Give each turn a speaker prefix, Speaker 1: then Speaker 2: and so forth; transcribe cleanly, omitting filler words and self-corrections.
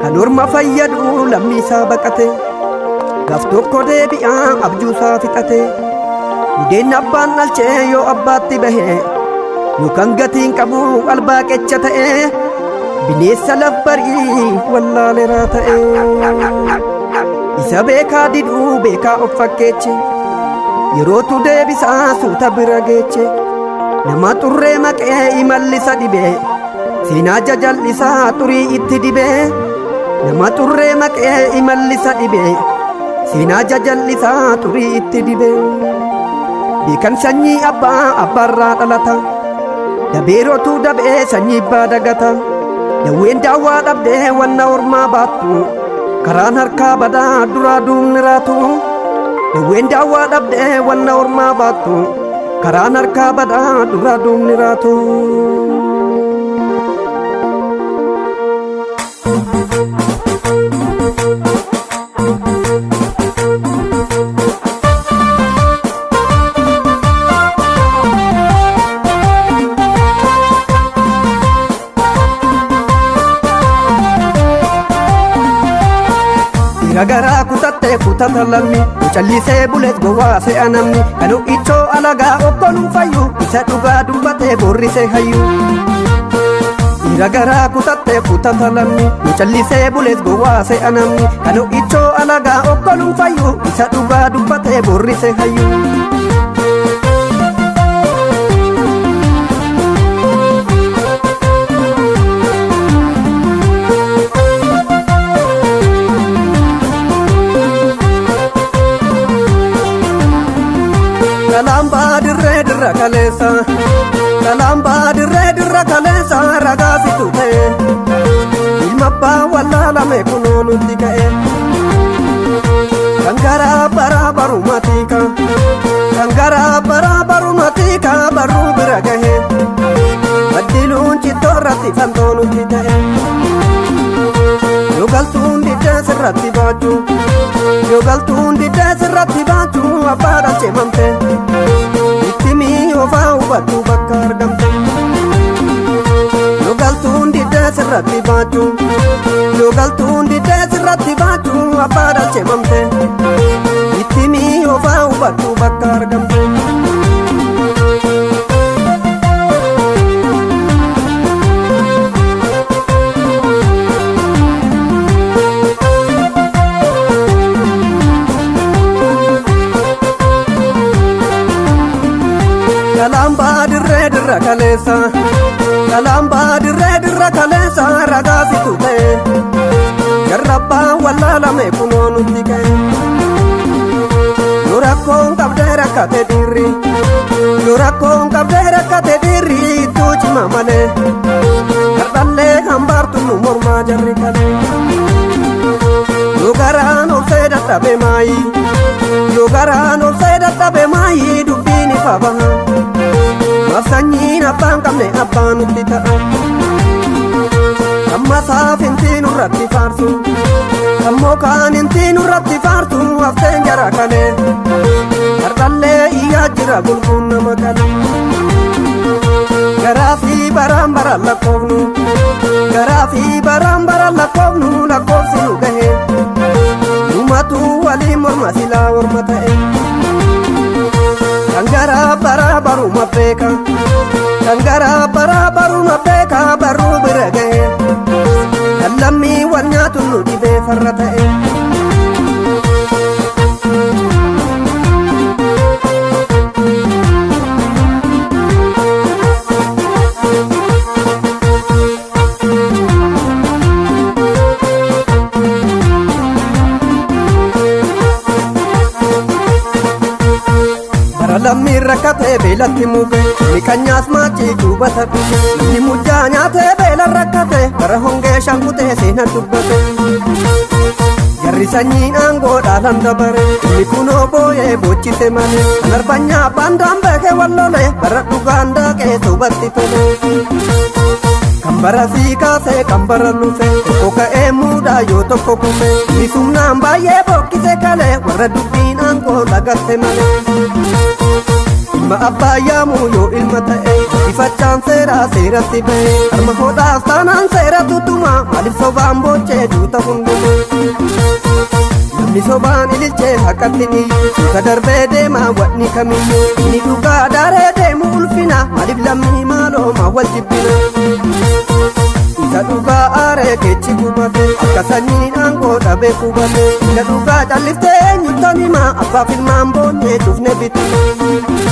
Speaker 1: Kan orma fayyadu lammii isaa baqate, gaaf tokko deebi'aa abjuu isaa fixate. Budeen abbaan dhalchee yoo abbaatti bahe, yookaan gatiin qabu albaaqecha ta'e, bineensa lafbarii wallaaleraa ta'e. Isa beekaa diduu beekaa of fakkeeche, yerootu deebisaa suuta bira geeche. Nama xurree maqee imallisa dhibee, seenaa jajal'isaa xurii itti dibee. Nama xurree maqee imallisa dhibee, seenaa jajal'isaa xurii itti dibee. Beekan sanyii abbaa abbaarraa dhalata, dabeerotu dabee sanyii abbaa dagata. Dawween daawwaa dhabdee wanna ormaa baattu, karaan harkaa badaa duraa duubni raatu. Dawween daawwaa dhabdee wanna ormaa baattu, karaan harkaa badaa duraa duubni raatu. Dhiira garaa kutattee kutata lammi, callisee bulees gowwaa se'a namni. Kan ichoo alagaa okkoluun fayyu, isa dhugaa dubbatee boorrisee hayyu. Dhiira garaa kutattee kutata lammi, callisee bulees gowwaa se'a namni. Kan ichoo alagaa okkoluun fayyu, isa dhugaa dubbatee boorrisee hayyu. Kalambaa dirree dirra kaleessa, kalambaa dirree dirra kaleessa, ragaa situ ta'e. Ilma abbaa wallaalame kunoo nutti ka'e. Kan garaa baraa barumaatika, kan garaa baraa barumaatika barruu bira gahe. Baddiluun cittoo irratti fantoo nutti ta'e. Yoo galtuun diddee sirratti baachuu, yoo galtuun diddee sirratti baachuu, abbaa dhalchee mamte. Itti mi'oofaa hubattuu bakka argamte. Yoo galtuun diddee sirratti baachuu, yoo galtuun diddee sirratti baachuu, abbaa dhalchee mamte. Itti mi'oofaa hubattuu bakka argamte. Kalambaa dirree dirra kaleessa, kalambaa dirree dirra kaleessa, ragaa situ ta'e. Jarrabbaa wallaalame kunoo nutti ka'e. Yoo rakkoon qabdee rakkate dhiirri, yoo rakkoon qabdee rakkate dhiirri, ittuu cima malee. Kardhallee hambaartu nu mormaa jarri kalee. Yoo garaan obsee dadhabe maayi, yoo garaan obsee dadhabe maayi, dubbiin ifa baha. Maaf sanyiin abbaan qabne abbaa nutti ta'a. Kan masaaf inti nurratti faarsu, kan mokaan inti nurratti faarsu, hafteen jara kalee. Kardhallee iyyaa jira gulguun nama kalee. Garaa fi baraan baraan lakkoofnu, garaa fi baraan baraan lakkoofnu, lakkoofsi nu gahe. Numatu waliin morma silaa morma ta'e. Kan garaa baraa baruma beeka, kan garaa baraa baruma beeka, barruu bira gahe. Kan lammii wal nyaatu nu dhibee farra ta'e. Bara lammiin rakkatee beelatti muke, inni kan nyaas maachii duubata dhufe. Inni mujjaa nyaatee beela rakkate, bara hongee shankutee seena dubbate. Jarri sanyiin aangoo dhaalan dabare, inni kunoo booyee boochise malee. Kan arbanyaa baandaan beekee wallole, bara dhugaan daaqee sobatti tole. Kan bara sii kaasee kan bara lufe, tokko ka'ee muudaa yoo tokko kufe. Inni sumnaan baay'ee bookkise kalee, warra dubbiin aangoo lagatte malee. Ilma abbaa yaamuu yoo ilma ta'e, Guddifachaan seeraa seeratti ba'e harma hodhaas taanaan seera tutuma maaliif sobaan boochee duuta hunduma. Namni sobaan ililchee haqatti ni suuta darbee deema wanni kamiyyuu inni dhugaa daaree deemu ulfina maaliif lammii maaloo wal jibbina. Isa dhugaa aaree keechi gubate akka sanyiin aangoo dhabee qubate isa dhugaa calliftee eenyuttan hima abbaaf ilmaan boonyee cufne bitima.